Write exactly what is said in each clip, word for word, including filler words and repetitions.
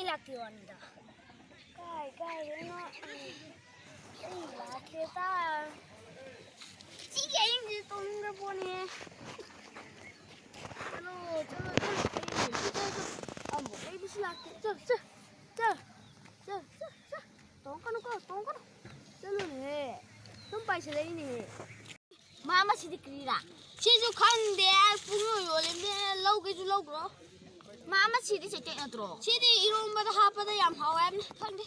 ꯑꯩ ꯂꯥꯛꯇꯦ ꯋꯥꯅꯤꯗ꯫ ꯀꯥꯏ ꯀꯥꯏꯗꯅꯣ ꯑꯩ ꯂꯥꯛꯀꯦ ꯇ꯫ ꯁꯤꯒꯤ ꯑꯌꯤꯡꯁꯤ ꯇꯣꯡꯅꯤꯡꯗ꯭ꯔ ꯄꯣꯠꯅꯦ꯫ ꯆꯠꯂꯣ, ꯆꯠꯂꯣ, ꯆꯠꯂꯣ꯫ ꯑꯩ ꯂꯩꯕꯁꯨ ꯂꯥꯛꯇꯦ꯫ ꯆꯠ, ꯆꯠ, ꯆꯠ, ꯆꯠ, ꯆꯠ, ꯆꯠ꯫ ꯇꯣꯡꯀꯅꯨꯀꯣ, ꯇꯣꯡꯀꯅꯨ꯫ ꯆꯠꯂꯨꯅꯦꯍꯦ꯫ ꯁꯨꯝ ꯄꯥꯏꯁꯤꯜꯂꯛꯏꯅꯦꯍꯦ꯫ ꯃꯥ ꯃꯁꯤꯗꯤ ꯀꯔꯤꯔꯥ? ꯁꯤꯁꯨ ꯈꯪꯗꯦ, ꯄꯨꯡꯌꯣꯟ ꯌꯣꯜꯂꯤꯕꯅꯦ, ꯂꯧꯒꯦꯁꯨ ꯂꯧꯈ꯭ꯔꯣ꯫ ꯃꯥ ꯃꯁꯤꯗꯤ ꯆꯩꯇꯦꯛ ꯅꯠꯇ꯭ꯔꯣ? ꯁꯤꯗꯤ ꯏꯔꯣꯝꯕꯗ ꯍꯥꯞꯄꯗ ꯌꯥꯝ ꯍꯥꯎꯋꯦ ꯍꯥꯏꯕꯅꯤ, ꯈꯪꯗꯦ꯫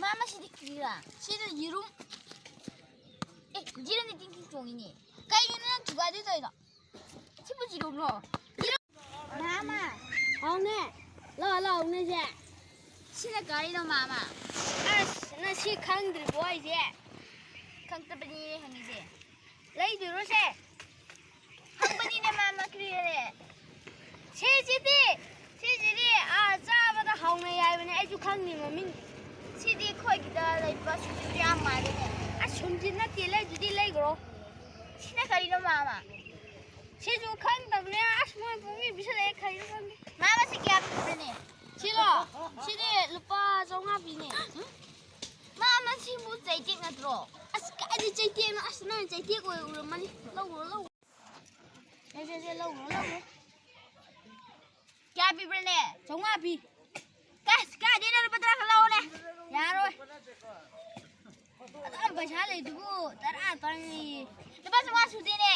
ꯃꯥ ꯃꯁꯤꯗꯤ ꯀꯔꯤꯔꯥ? ꯁꯤꯗ ꯌꯦꯔꯨꯝ꯫ ꯑꯦ, ꯌꯦꯔꯨꯝꯗꯤ ꯇꯤꯡ ꯇꯤꯡ ꯆꯣꯡꯉꯤꯅꯦ꯫ ꯀꯩꯒꯤꯅꯣ ꯅꯪ ꯊꯨꯒꯥꯏꯗꯣꯏ ꯇꯧꯔꯤꯗꯣ? ꯁꯤꯕꯨ ꯌꯦꯔꯨꯝꯂꯣ? ꯃꯥꯃ, ꯍꯥꯎꯅꯦ꯫ ꯂꯥꯎ, ꯂꯥꯎꯅꯦ ꯁꯦ꯫ ꯁꯤꯅ ꯀꯔꯤꯅꯣ, ꯃꯥꯃ? ꯑꯁ, ꯅꯪ ꯁꯤ ꯈꯪꯗ꯭ꯔꯤꯕꯣ ꯑꯩꯁꯦ? ꯈꯪꯗꯕꯅꯤꯅꯦ ꯍꯪꯉꯤꯁꯦ꯫ ꯂꯩꯗꯣꯏꯔꯣ ꯁꯦ? ꯍꯪꯕꯅꯤꯅꯦ, ꯃꯥꯃ, ꯀꯔꯤꯅꯣꯅꯦ? ꯁꯤꯁꯤꯗꯤ, ꯁꯤꯁꯤꯗꯤ, ꯑꯥ, ꯆꯥꯕꯗ ꯍꯥꯎꯅꯩ ꯍꯥꯏꯕꯅꯦ, ꯑꯩꯁꯨ ꯈꯪꯗꯦ ꯃꯃꯤꯡ꯫ ꯁꯤꯗꯤ ꯑꯩꯈꯣꯏꯒꯤꯗ ꯂꯩꯕ ꯁꯨꯝꯁꯤꯠ ꯌꯥꯝ ꯃꯥꯜꯂꯤꯅꯦ꯫ ꯑꯁ, ꯁꯨꯝꯁꯤꯠ ꯅꯠꯇꯦ, ꯂꯩꯗꯨꯗꯤ ꯂꯩꯈ꯭ꯔꯣ꯫ ꯁꯤꯅ ꯀꯔꯤꯅꯣ, ꯃꯥꯃ? ꯁꯤꯁꯨ ꯈꯪꯗꯕꯅꯦ꯫ ꯑꯁ, ꯃꯣꯏ ꯄꯨꯡꯄꯤ ꯄꯤꯁꯜꯂꯛꯑꯦ, ꯀꯔꯤꯅꯣ ꯈꯪꯗꯦ꯫ ꯃꯥꯃ, ꯁꯤ ꯀꯌꯥ ꯄꯤꯕꯅꯦ? ꯁꯤꯔꯣ? ꯁꯤꯗꯤ ꯂꯨꯄꯥ ꯆꯥꯝꯃꯉꯥ ꯄꯤꯅꯦ꯫ ꯃꯥꯃ, ꯁꯤꯕꯨ ꯆꯩꯇꯦꯛ ꯅꯠꯇ꯭ꯔꯣ? ꯑꯁ, ꯀꯥꯏꯗꯩ ꯆꯩꯇꯦꯛꯅꯣ? ꯑꯁ, ꯅꯪ ꯆꯩꯇꯦꯛ ꯑꯣꯏ ꯎꯔꯝꯃꯅꯤ꯫ ꯂꯧꯔꯣ, ꯂꯧꯔꯣ꯫ ꯁꯦ, ꯁꯦ, ꯁꯦ, ꯂꯧꯔꯣ, ꯂꯧꯔꯣ꯫ ꯀꯌꯥ ꯄꯤꯕ꯭ꯔꯅꯦ? ꯆꯥꯝꯃꯉꯥ ꯄꯤ꯫ ꯀꯥꯏ, ꯀꯥꯏꯗꯩꯅꯣ? ꯂꯨꯄꯥ ꯇꯔꯥ ꯈꯛ ꯂꯧꯔꯦ꯫ ꯌꯥꯔꯣꯏ꯫ ꯑꯗꯨꯝ ꯄꯩꯁꯥ ꯂꯩꯗꯨꯕꯨ ꯇꯔꯥ ꯇꯔꯥꯅꯤ꯫ ꯂꯨꯄꯥ ꯆꯥꯝꯃꯉꯥ ꯁꯨꯗꯦꯅꯦ꯫